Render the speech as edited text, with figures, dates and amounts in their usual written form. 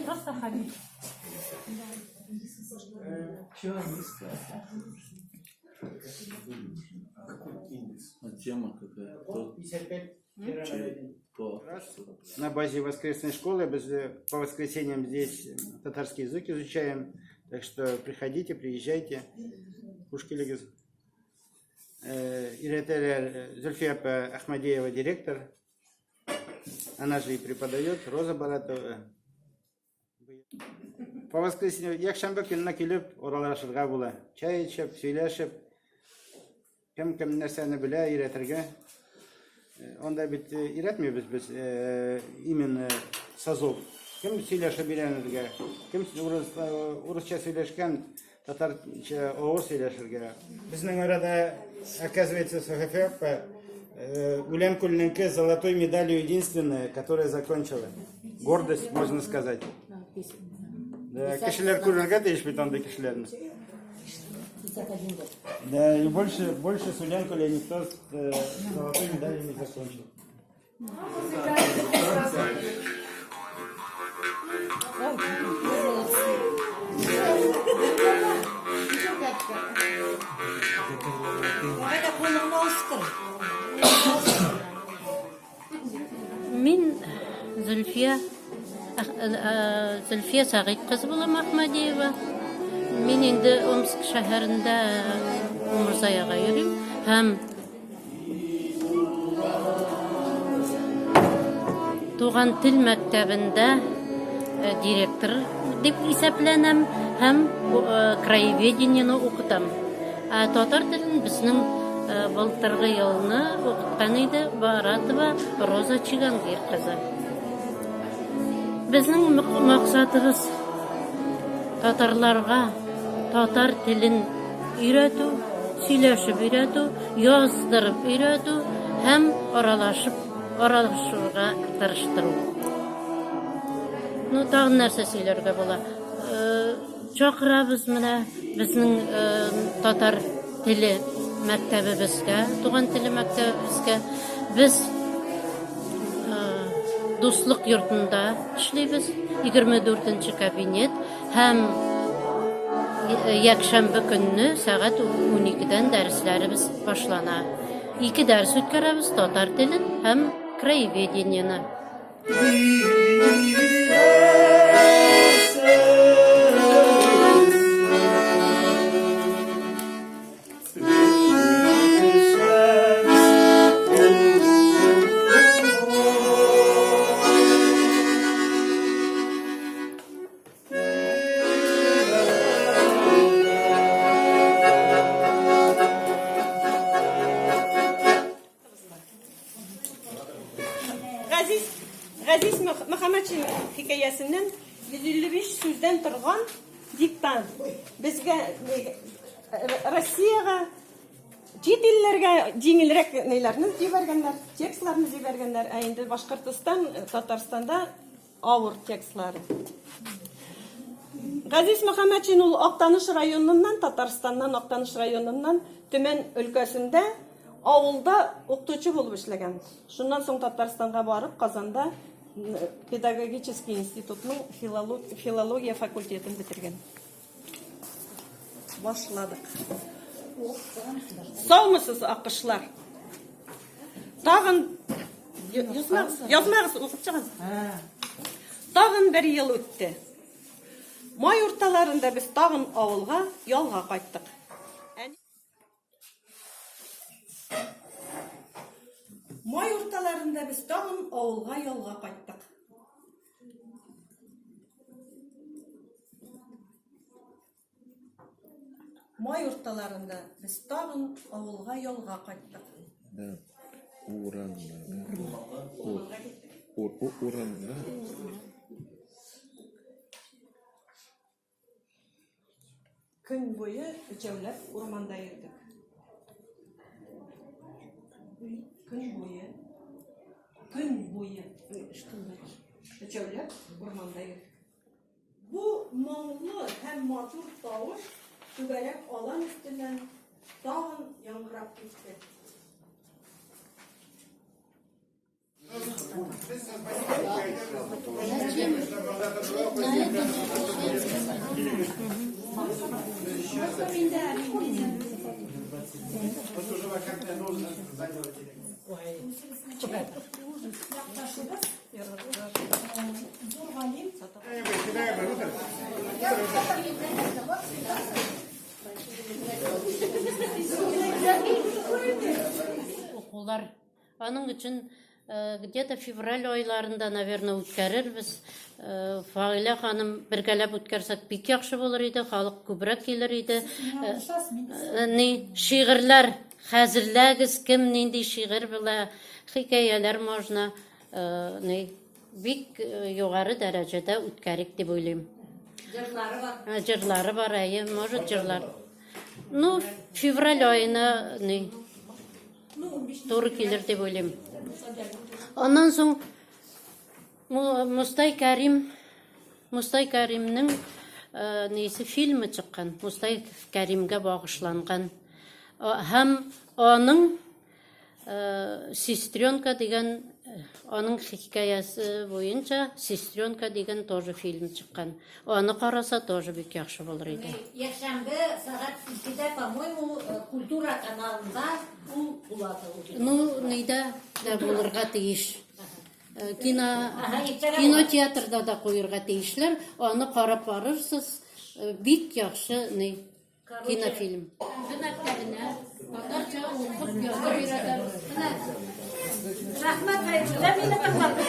Просто Хабиб. Чего низко? А тема какая? Кто? 55 Кто? На базе воскресной школы по воскресеньям здесь татарский язык изучаем. Так что приходите, приезжайте. Хуш килегез. Өйрәтәләр Зульфия апа Ахмадеева директор. Она же и преподает, Роза Баратова. По воскресеньям, якшәмбе көненә килеп аралашырга була. Чәй эчеп, сөйләшеп, кем кем нәрсәне белә өйрәтергә. Анда бит өйрәтмибез без именно с азов. Кем сөйләшеп өйрәнергә, кем урысча сөйләшкән, татарча авыр сөйләшергә. Безнең арада, оказывается, София апа Үләнкүлнеңке золотой медалью единственная, которая закончила. Гордость, можно сказать. Да, кешеләр күрергә тиеш бит андый кешеләрне. Да, и больше с Үләнкүле никто с золотой медалью не закончил. Мин Зөлфия Зөлфия Сәгыйть кызы булам Ахмадиева. Мин инде Омск шәһәрендә Умырзаяга йөрим һәм Туган тел мәктәбендә директор дип исәпләнәм һәм краеведениене укытам. Ә татар телен безнең былтыргы елны укыткан иде Баратова Роза Чигангир кызы. Безнең максатыбыз татарларга татар телен өйрәтү, сөйләшеп өйрәтү, яздырып өйрәтү һәм аралашып аралашырга тырыштыру. Ну, тагын нәрсә сөйләргә була? Чакырабыз менә безнең татар теле мәктәбебезгә, туган теле мәктәбебезгә. Без Дуслык йортында эшлибез, 24 нче кабинет һәм якшәмбе көнне сәгать 12-дән дәресләребез башлана. Ике дәрес үткәрәбез, татар телен һәм краеведениене. Газиз Газиз Мөхәммәтшин хикәясеннән 155 сүздән торган диктант. Безгә Россиягә, чит илләргә җиңелрәк ниләрне җибәргәннәр, текстларны җибәргәннәр, ә инде Башкортостан, Татарстанда авыр текстлары. Газиз Мөхәммәтшин ул Актаныш районыннан, Татарстаннан Актаныш районыннан Төмән өлкәсендә авылда укытучы булып эшләгән. Шуннан соң Татарстанга барып, Казанда педагогический институтның филология факультетын бетергән. Башладык. Саумысыз, аккошлар? Тагын язмагыз, язмагыз, укып чыгыгыз. Тагын бер ел үтте. Май урталарында без тагын авылга ялга кайттык. Май урталарында без тагын авылга ялга кайттык. Май урталарында без тагын авылга ялга кайттык. Да, уранга. Уранга. Көн буе өчәүләп урманда йөрдек. Көн буе. Көн буе. Өчәүләп урманда йөрдек. Бу моңлы һәм матур тавыш Түгәрәк алан өстеннән тагын яңгырап китте. Укулар. Аның өчен э, где-то февраль айларында, наверное, үткәрербез. Э, Фагыйлә ханым бергәләп үткәрсәк бик яхшы булыр иде, халык күбрәк килер иде. Э, ни шигырьләр хәзерләгез, кем нинди шигырь белә, хикәяләр можно, ни бик югары дәрәҗәдә үткәрик дип уйлыйм. Җырлары бар. Җырлары бар, әйе, может җырлар. Ну, февраль аена ни туры килер дип уйлыйм. Аннан соң Мостай Кәрим Мостай Кәримнең несе фильмы чыккан. Мостай Кәримгә багышланган. Һәм аның Сестренка дигән аның хикәясе буенча Сестренка дигән тоже фильм чыккан. Аны караса тоже бик яхшы булыр иде. Якшәмбе сәгать 2-дә, по-моему, Культура каналында ул була. Ну, нидә дә булырга тиеш. Кино, кинотеатрда да куерга тиешләр. Аны карап барырсыз. Бик яхшы ни кинофильм. Мәктәбенә татарча укып язып өйрәтәбез. Рәхмәт, Хәйрулла, мине тыңлап.